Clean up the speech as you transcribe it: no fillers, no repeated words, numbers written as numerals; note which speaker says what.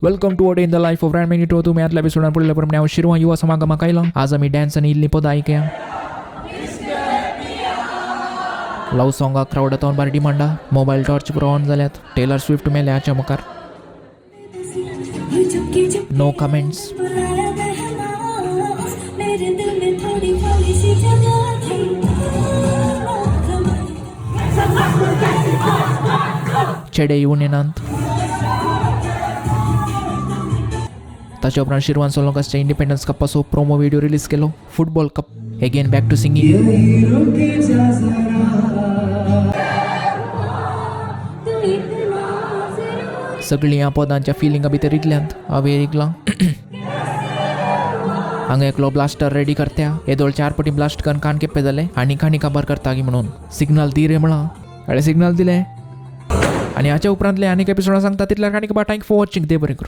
Speaker 1: Welcome to a day in the life of Ryan Menito. तुम्ही आदल्या एपिसोडान पळयल्या प्रमाणे हांव शिरवां युवा समागमाक आयला. आज आमी डॅन्स आनी इल्ली पदां आयकया. लव सॉंगाक क्रावड आतां बारी डिमांडा. मोबायल टॉर्च पुरो ऑन जाल्यात. टेलर स्विफ्ट मेल्या हाच्या मुखार. No comments.
Speaker 2: मेरे दिल में थोड़ी खाली सी जगह थी.
Speaker 1: चेडे युनियनांत. ताच्या उपरांत शिरवान सोलंकासच्या इंडिपेंडन्स कपाचो प्रोमो व्हिडिओ रिलीज केलो. Football cup. Again back to singing.
Speaker 2: तू इतना जरूर
Speaker 1: सगळीं ह्या पदांच्या फिलिंगा भितर रिगल्यांत. हांवें रिगलां. हांगा एकलो ब्लास्टर रेडी करत्या. येदोळ चार पटी ब्लास्ट करून कान केप्पे जाले आनी काणी काबार करता की म्हणून सिग्नल दी रे म्हळां. हाणें सिग्नल दिलें आनी हाच्या उपरांतले आनीक एपिसोडा सांगता तितल्या काणी काबार. Thank for watching. देव बरें करूं.